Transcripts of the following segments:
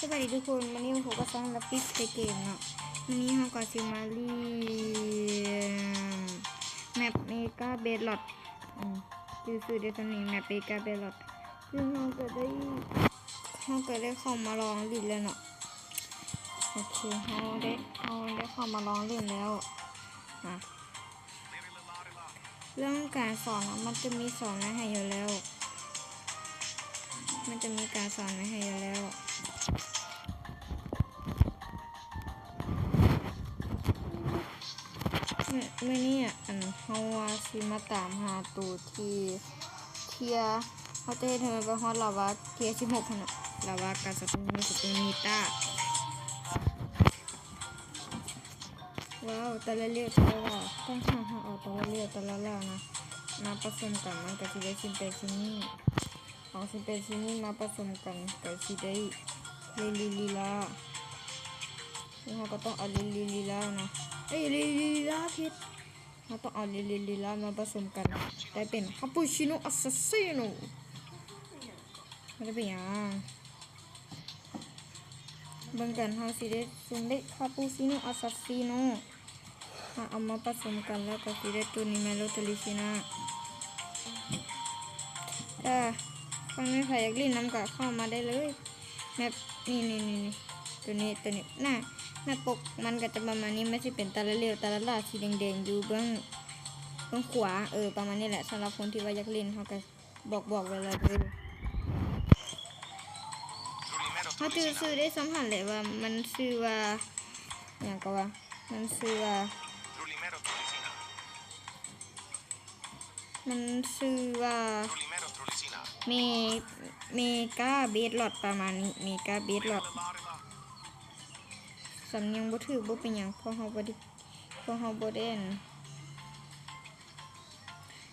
ສະບາຍດີທຸກຄົນ, ມື້ນີ້ພົບກັບຊ່ອງ ລັບປິດ ເພລເກມເນາະ. ມື້ນີ້ເຮົາກໍຊິມາຫຼິ້ນແມັບເມກາເບດລັອດ ອືມ ຊື່ໆ ໄດ້ສ່ຳນີ້ ແມັບເມກາເບດລັອດ ຊຶ່ງເຮົາກໍໄດ້ ເຮົາກໍໄດ້ເຂົ້າມາລອງຫຼິ້ນແລ້ວເນາະ. ໂອເຄ ເຮົາໄດ້ ເຮົາໄດ້ເຂົ້າມາລອງຫຼິ້ນແລ້ວນະ. ເລື່ອງການສອນນະ ມັນຈະມີສອນໄວ້ໃຫ້ຢູ່ແລ້ວ ມັນຈະມີການສອນໄວ້ໃຫ້ຢູ່ແລ້ວ. ມື້ ມື້ນີ້ ອັນ ເຮົາວ່າຊິມາຕາມຫາໂຕທີ່ ເທຍ ເຮົາຈະເຮັດໃຫ້ມັນໄປຮອດລາວາເທຍສິບຫົກຫັ້ນນະ ລາວາກາສະຕູ ມີສັດຕູມີຕາ. ວ້າວ ຕາລະເລວຕາລະລາ ຕ້ອງຫາ ຫາເອົາຕາລະເລວຕາລະລານະ ມາປະສົມກັນ ມັນກໍຊິໄດ້ຊິມແປນຊິນີ້ ເອົາຊິມແປນຊິນີ້ມາປະສົມກັນ ກໍຊິໄດ້ລີລີລີລາ. ເຮົາກໍຕ້ອງເອົາລີລີລີລານະ ເອີຍ ລີລີລີລາ ຜິດ ເຮົາຕ້ອງເອົາລີລີລີລາມາປະສົມກັນ ໄດ້ເປັນຄາປູຊິໂນອາສາຊິໂນ. ມັນຈະເປັນຫຍັງ? ເບິ່ງກັນ ເຮົາຊິໄດ້ຊຸ່ມເລກຄາປູຊິໂນອາສາຊິໂນ ເຮົາເອົາມາປະສົມກັນ ແລ້ວກໍຊິໄດ້ໂຕນີ້ ເມໂລໂຕລິຊີນາ. ຖ້າຝັ່ງນີ້ໃຜຢາກຫຼິ້ນນຳກໍເຂົ້າມາໄດ້ເລີຍ. ແມັບນີ້ ນີ້ ນີ້ ໂຕນີ້ ໂຕນີ້ ໜ້າ ໜ້າປົກມັນກໍຈະປະມານນີ້ ມັນຊິເປັນຕາລະເລວຕາລະລາສີແດງໆ ຢູ່ເບື້ອງ ເບື້ອງຂວາ ເອີ ປະມານນີ້ແຫຼະ. ສຳລັບຄົນທີ່ວ່າຢາກຫຼິ້ນ ເຮົາກໍ ບອກ ບອກໄວ້ແລ້ວເດີ. ເຮົາຈື່ຊື່ໄດ້ສ່ຳຫັ້ນແຫຼະວ່າມັນຊື່ວ່າ ຫຍັງກໍວ່າ ມັນຊື່ວ່າ ມັນຊື່ວ່າ ເມ ເມກາເບດລັອດ ປະມານນີ້ ເມກາເບດລັອດ. ສຳນຽງບໍ່ຖືກບໍ່ເປັນຫຍັງ ເພາະເຮົາບໍ່ໄດ້ ເພາະເຮົາບໍ່ໄດ້ ອັນ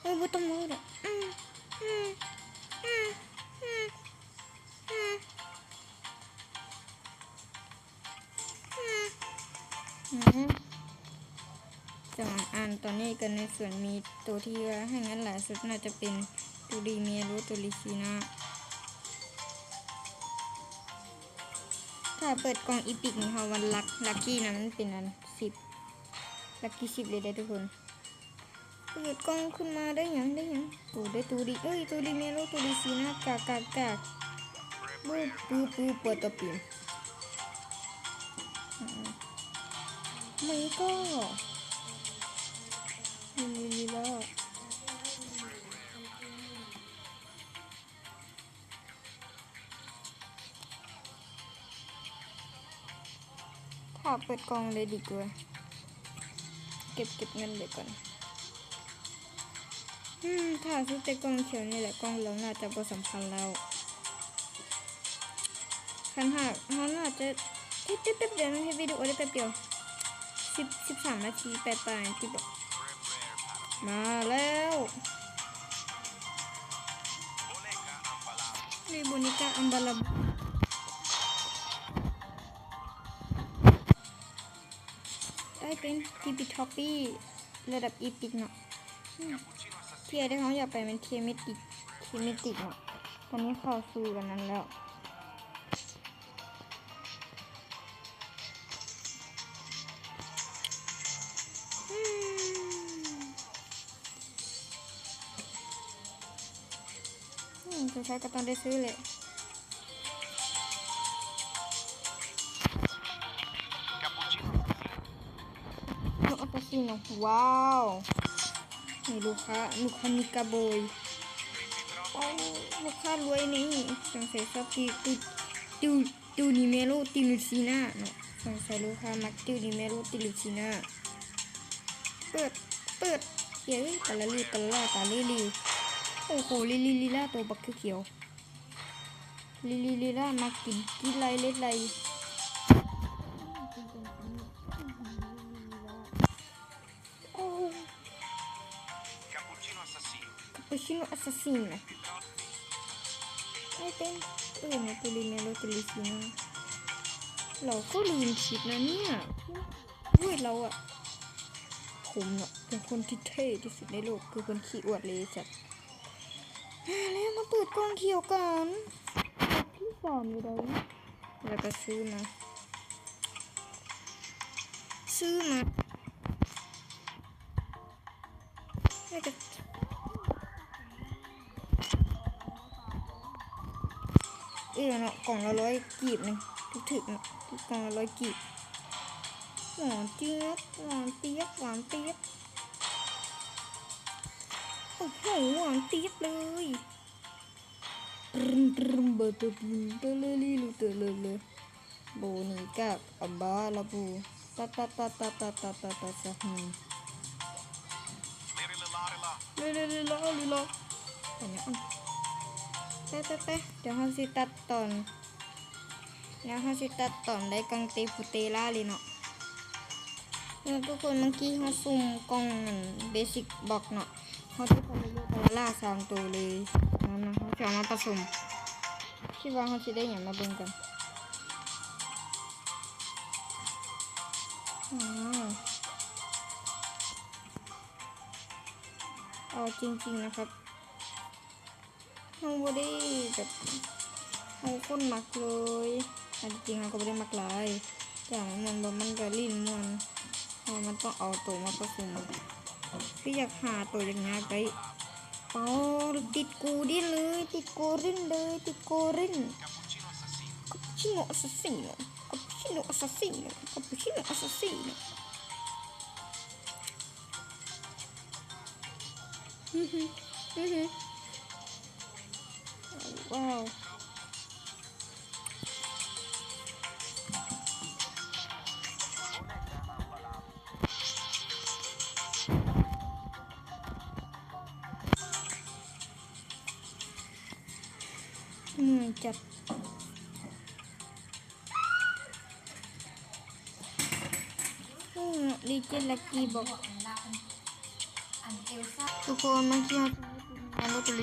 ເອີ ບໍ່ຕ້ອງເວົ້າດອກ. ອືມ ອືມ ອືມ ອືມ ອືມ ອືມ ອືມ ຈະມາອ່ານຕອນນີ້ກັນ. ໃນສວນມີໂຕທີ່ວ່າໃຫ້ເງິນຫຼາຍສຸດ ໜ້າຈະເປັນໂຕດີເມໂລ ໂຕດີຊີນາ. ຖ້າເປີດກ່ອງອີປິກນີ້ ເຮົາວ່າລັກ ລັກກີ້ນະ ມັນເປັນອັນ ສິບ ລັກກີ້ສິບເລີຍເດ້ທຸກຄົນ. ເປີດກ່ອງຂຶ້ນມາໄດ້ຫຍັງ ໄດ້ຫຍັງ? ໂອ້ ໄດ້ໂຕດີ ເອີຍ ໂຕດີເມໂລ ໂຕດີຊີນາ ກາກາກາ ບູ ປູ ປູ ປວດຕະປີມ ອືມ ໄມກໍ ລີລີລາ. ຖ້າເປີດກ່ອງເລີຍດີກວ່າ ເກັບ ເກັບເງິນໄວ້ກ່ອນ. ອືມ ຖ້າຊື້ແຕ່ກ່ອງຂຽວນີ້ແຫຼະ ກ່ອງເຫຼືອງໜ້າຈະບໍ່ສຳຄັນແລ້ວ. ຄັນຫາກເຮົາໜ້າຈະເຮັດໄດ້ແປັບດຽວນະ ເຮັດວິດີໂອໄດ້ແປັບດຽວ ສິບ ສິບສາມນາທີປາຍໆ ທີ່ບອກ ມາແລ້ວ ນີ້ ໂບນິກາ ອຳບາລາ ໄດ້ເປັນ ທີພີ ທອບປີ້ ລະດັບອີປິກເນາະ. ອືມ ເທຍທີ່ເຮົາຢາກໄປແມ່ນເທຍມິຕິກ ເທຍມິຕິກເນາະ. ຕອນນີ້ເຂົ້າສູ່ອັນນັ້ນແລ້ວ. ອືມ ອືມ ສົງໄສກໍຕ້ອງໄດ້ຊື້ແຫຼະ. ໂອ ອາປາຊິໂນ ວ້າວ ນີ້ລູກຄ້າ ລູກຄ້າມີກາໂບຍ. ໂອ້ ລູກຄ້າລວຍນີ້ ສົງໄສຊອບກິນ ຕູ ຕູ ຕູນີເມໂລ ຕີລູຊີນາເນາະ. ສົງໄສລູກຄ້າມັກຕູນີເມໂລ ຕີລູຊີນາ. ເປີດ ເປີດ ເອີຍ ຕາລະລີ ຕາລະລາ ຕາລີລີ. ໂອ້ໂຫ ລີລີລີລາ ໂຕບັກຂຽວໆ. ລີລີລີລາ ມັກກິນກີ່ໄລ່ເລັດໄລ່. ໂອ້ ຄາປູຊິໂນອາສາຊິນນະ ໄອ້ເຕັນ ເອີ ມາຕູລີເມໂລ ຕູລີຊີນາ. ລາວກໍລືມຄິດນະເນຍ ໂອ້ຍ ລາວອະ ຜົມເນາະ ເປັນຄົນທີ່ເທ່ທີ່ສຸດໃນໂລກ ຄືຄົນຂີ້ອວດເລີຍໄອ້ສັດ. ມາແລ້ວ ມາເປີດກ່ອງຂຽວກັນ ອັນທີສາມຢູ່ໃດ. ແລ້ວກໍຊື້ມາ ຊື້ມາ ແລ້ວກໍ ເອີເນາະ ກ່ອງລະຮ້ອຍກີບນີ້ ຖືກໆເນາະ ກ່ອງລະຮ້ອຍກີບ. ຫວານຈຽບ ຫວານຈຽບ ຫວານຈຽບ ໂອ້ໂຫ ຫວານຈຽບເລີຍ. ຕຣຶມ ຕຣຶມ ບາຕາບີນ ຕະລະລີລູ ຕະລະລະ ໂບນີກາບ ອາບາລາບູ ຕະຕະຕະ ສະຮີ ເລເລເລລາເລລາ ປັນຫຍັງ ໄປ ໄປ ໄປ ດຽວເຮົາຊິຕັດຕອນ ແລ້ວເຮົາຊິຕັດຕອນໄດ້ກັງເຕຟູເຕລາເລີຍເນາະ. ເນາະ ທຸກຄົນ ເມື່ອກີ້ເຮົາສຸ່ມກ່ອງເບຊິກບັອກເນາະ ເຮົາໄດ້ຕາລາເລໂລຕາລາລາສາມໂຕເລີຍ. ນັ້ນນະ ເຮົາຈະເອົາມາປະສົມ ຄິດວ່າເຮົາຊິໄດ້ຫຍັງ ມາເບິ່ງກັນ. ວ້າວ ເອົາຈິງໆນະຄັບ ເຮົາບໍ່ໄດ້ແບບ ເຮົາຄົນມັກເລີຍ. ອັນຈິງເຮົາກໍບໍ່ໄດ້ມັກຫຼາຍ ແຕ່ວ່າມັນ ມັນກໍຫຼິ້ນມ່ວນ ເພາະວ່າມັນຕ້ອງເອົາໂຕມາປະສົມ. ຄືຢາກຫາໂຕຍາກໆໄດ້. ເອົາ ຕິດໂກລເດ້ນເລີຍ ຕິດໂກລເດ້ນເລີຍ ຕິດໂກລເດ້ນ ຄາປູຊິໂນອາຊາຊິໂນ ຄາປູຊິໂນອາຊາຊິໂນ ຄາປູຊິໂນອາຊາຊິໂນ. ວ້າວ ເມື່ອຍຈັດ. ໂອ້ ລີເຈນລັກກີ້ບັອກ ທຸກຄົນ ມາທີ່ເຮົາ ຂໍໂທດເດີ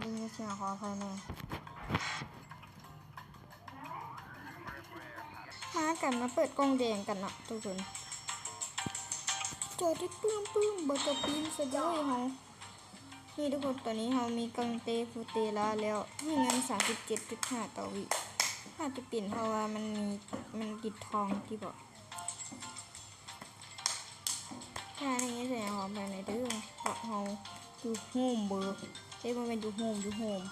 ເລື່ອງສຽງ ຂໍອະໄພແດ່. ມາກັນ ມາເປີດກ່ອງແດງກັນເນາະທຸກຄົນ. ຈະໄດ້ປຶ້ມໆ ເບີກະປີ້ນຊະເດີເຮົາ. ນີ້ທຸກຄົນ ຕອນນີ້ເຮົາມີກັງເຕຟູເຕລາແລ້ວ ໃຫ້ເງິນສາມສິບເຈັດຈຸດຫ້າຕໍ່ວິ. ອາດຈະເປັນເພາະວ່າມັນມີ ມັນຕິດທອງຕິເບາະ. ຖ້າໄດ້ຍິນສຽງຂອງພາຍໃນເດີ ເພາະເຮົາຢູ່ໂຮມເບີ ເອີ ບໍ່ແມ່ນຢູ່ໂຮມ ຢູ່ໂຮມ.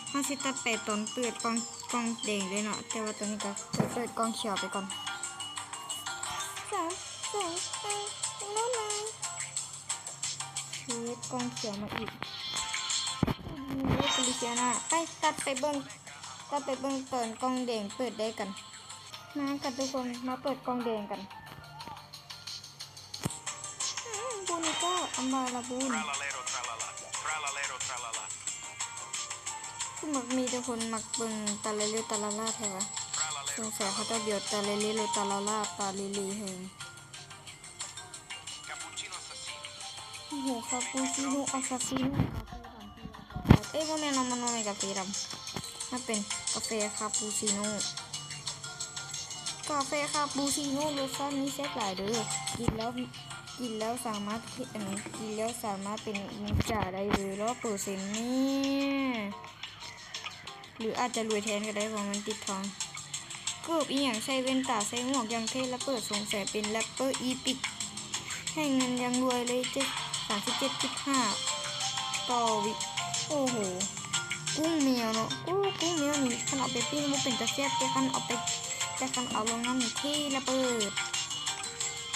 ເຮົາຊິຕັດໄປຕອນເປີດກ່ອງ ກ່ອງແດງເລີຍເນາະ ແຕ່ວ່າຕອນນີ້ກໍເປີດກ່ອງຂຽວໄປກ່ອນ. ສາມ ສອງ ໜຶ່ງ ໂອເຄ ກ່ອງຂຽວມາອີກ. ໂອ້ໂຫ ໂອລິເຊຍນາ ໄປ ຕັດໄປເບິ່ງ ຕັດໄປເບິ່ງຕອນກ່ອງແດງເປີດໄດ້ກັນ. ມາກັນທຸກຄົນ ມາເປີດກ່ອງແດງກັນ. ອືມ ໂບນີກາ ອາມາລາບູນ Tralalero tralala, tralalero tralala. ຄືມັກມີແຕ່ຄົນມັກເບິ່ງຕາລາເລຕາລາລາແທ້ວະ. ສົງໄສເຂົາເຈົ້າບຽວຕາລາເລໂລຕາລາລາ ຕາເລເລແຮງ. ໂອ້ໂຫ ຄາປູຊິໂນອາຊາຊິໂນ ເອີຍ ບໍ່ແມ່ນເນາະ ມັນບໍ່ແມ່ນກາເຟດຳ ມັນເປັນກາເຟຄາປູຊິໂນ. ກາເຟຄາປູຊິໂນລົດຊາດນີ້ແຊບຫຼາຍເດີ ກິນແລ້ວ ກິນແລ້ວສາມາດ ອັນ ກິນແລ້ວສາມາດເປັນນິນຈາໄດ້ເລີຍ ຮ້ອຍເປີເຊັນແນ່. ຫຼືອາດຈະລວຍແທນກໍໄດ້ ເພາະມັນຕິດທອງ. ເກີບອີ່ຫຍັງ ໃສ່ແວ່ນຕາ ໃສ່ໝວກຢ່າງເທ່ ແລະ ເປີດ ສົງໄສເປັນແຣັບເປີອີປິກ. ໃຫ້ເງິນຢ່າງລວຍເລີຍ ເຈັດ ສາມສິບເຈັດຈຸດຫ້າຕໍ່ວິ. ໂອ້ໂຫ ກຸ້ງແມວເນາະ ໂອ້ ກຸ້ງແມວນີ້ ຄັນເອົາໄປປີ້ງບໍ່ເປັນຕາແຊບ ແຕ່ຄັນເອົາໄປ ແຕ່ຄັນເອົາລົງນ້ຳນີ້ເທ່ລະເບີດ.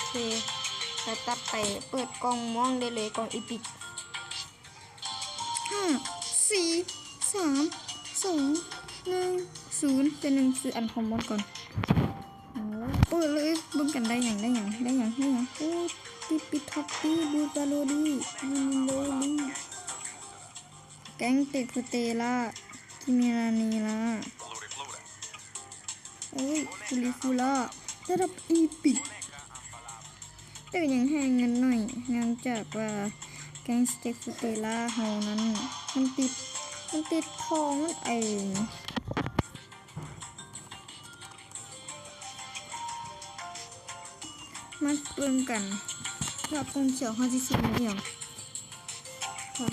ໂອເຄ ແລ້ວຕັດໄປເປີດກ່ອງມ່ວງໄດ້ເລີຍ ກ່ອງອີປິກ. ຫ້າ ສີ່ ສາມ ສອງ ໜຶ່ງ ສູນ ແຕ່ໜຶ່ງ ຊື້ອັນຄອມມອນກ່ອນ. ໂອ້ ເປີດເລີຍ ເບິ່ງກັນໄດ້ຫຍັງ ໄດ້ຫຍັງ ໄດ້ຫຍັງ ໄດ້ຫຍັງ. ໂອ້ ຕິປິທັອບປີ້ ບູດບາໂລດີ ບູໂລດີ ແກງເຕໂຄເຕລາ ເມລານີລາ ໂອ້ຍ ຄູລີຄູລາ ລະດັບອີປິກ ແຕ່ກໍຍັງໃຫ້ເງິນໜ້ອຍ ເນື່ອງຈາກວ່າແກ້ງສະເຕັກຟູເຕລາເຮົານັ້ນ ມັນຕິດ ມັນຕິດທອງນັ້ນເອງ. ມາເບິ່ງກັນວ່າກ່ອງສອງເຮົາຊິເປັນອີ່ຫຍັງ. ອືມ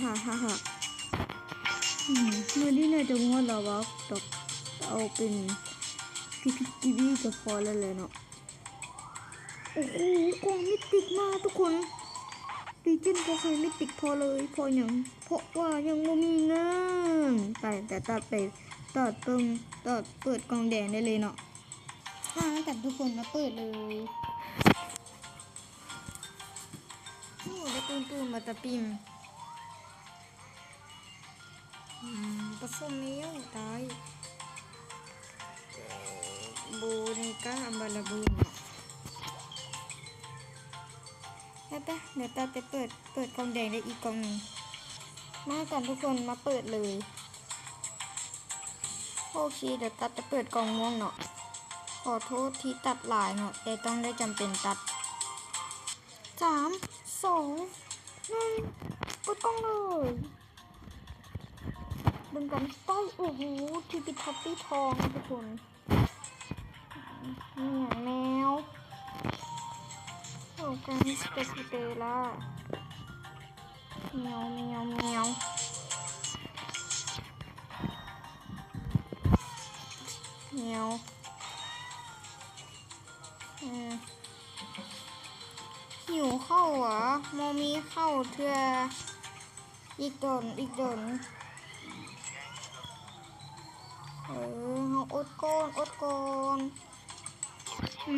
ມື້ນີ້ໜ້າຈະບໍ່ຮອດລາວອກດອກ ເອົາເປັນພີພີທີວີກໍພໍແລ້ວແຫຼະເນາະ. ໂອ້ໂຫ ກ່ອງມິຕິກມາທຸກຄົນ. ລີເຈນກໍໃຫ້ມິຕິກພໍເລີຍ. ເພາະຫຍັງ? ເພາະວ່າຍັງບໍ່ມີເງິນ. ໄປ ແຕ່ຕັດໄປ ຕັດເບິ່ງ ຕັດເປີດກ່ອງແດງໄດ້ເລີຍເນາະ. ມາກັນທຸກຄົນ ມາເປີດເລີຍ. ໂອ້ ໄດ້ປູນໆ ມາຕະປິມ. ອືມ ປະສົມແລ້ວ ຕາຍ ໂບເນກາ ອາມບາລາບູນເນາະ. ໄປໆ ດຽວຕັດໄປເປີດ ເປີດກ່ອງແດງໄດ້ອີກກ່ອງໜຶ່ງ. ມາກັນທຸກຄົນ ມາເປີດເລີຍ. ໂອເຄ ດຽວຕັດໄປເປີດກ່ອງມ່ວງເນາະ. ຂໍໂທດທີ່ຕັດຫຼາຍເນາະ ແຕ່ຕ້ອງໄດ້ຈຳເປັນຕັດ. ສາມ ສອງ ໜຶ່ງ ເປີດກ່ອງເລີຍ. ເບິ່ງກັນ ໄດ້ ໂອ້ໂຫ ທີບີທັອບປີ້ທອງທຸກຄົນ. ແມວ ໂອ້ ການສະເປກເຕລາ ແມວ ແມວ ແມວ ແມວ. ອືມ ຫິວເຂົ້າຫວາ? ບໍ່ມີເຂົ້າເທື່ອ. ອີກດົນ ອີກດົນ. ເອີ ເຮົາອົດກ່ອນ ອົດກ່ອນ.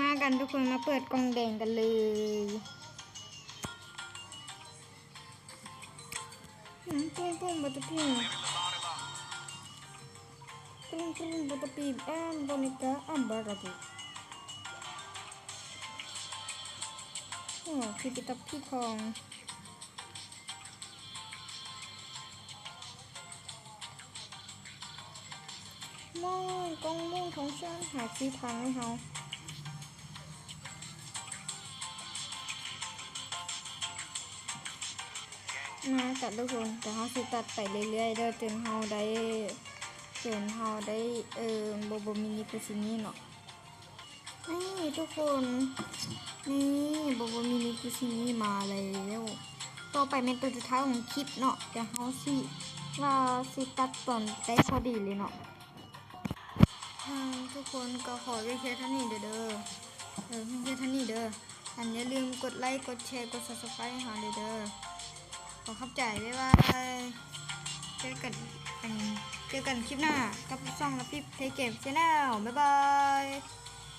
ມາກັນທຸກຄົນ ມາເປີດກ່ອງແດງກັນເລີຍ. ອືມ ປຸ້ມໆ ບັດຕະພີ ປຸ້ມໆ ບັດຕະພີ ແອມ ໂບນິກາ ອຳບາກາບູ. ໂອ້ ພິພິທະພິທອງ. ມອງກ້ອງມຸ້ງຂອງສັນ ຫາທີ່ທາງໃຫ້ເຮົາ. ມາກັນທຸກຄົນ ແຕ່ເຮົາຊິຕັດໄປເລື້ອຍໆເດີ ຈົນເຮົາໄດ້ ຈົນເຮົາໄດ້ ເອີ ໂບໂບມິນິຄຸຊິມິເນາະ. ນີ້ທຸກຄົນ ນີ້ ໂບໂບມິນິຄຸຊິມິມາແລ້ວ. ຕໍ່ໄປແມ່ນຕົວສຸດທ້າຍຂອງຄລິບເນາະ ແຕ່ເຮົາຊິວ່າຊິຕັດຕອນໄດ້ພໍດີເລີຍເນາະ. ອືມ ທຸກຄົນກໍຂໍວຽງແຄ່ເທົ່ານີ້ເດີ ເອີ ວຽງແຄ່ເທົ່ານີ້ເດີ. ອັນຢ່າລືມກົດໄລ ກົດແຊ ກົດຊັບສະໄຄຣບ໌ໃຫ້ເຮົາເດີ. ຂໍຂອບໃຈ ບາຍບາຍ. ເຈີກັນ ອັນ ເຈີກັນຄລິບໜ້າກັບຊ່ອງລະປິບເພເກມແຊນແນວ. ບາຍບາຍ.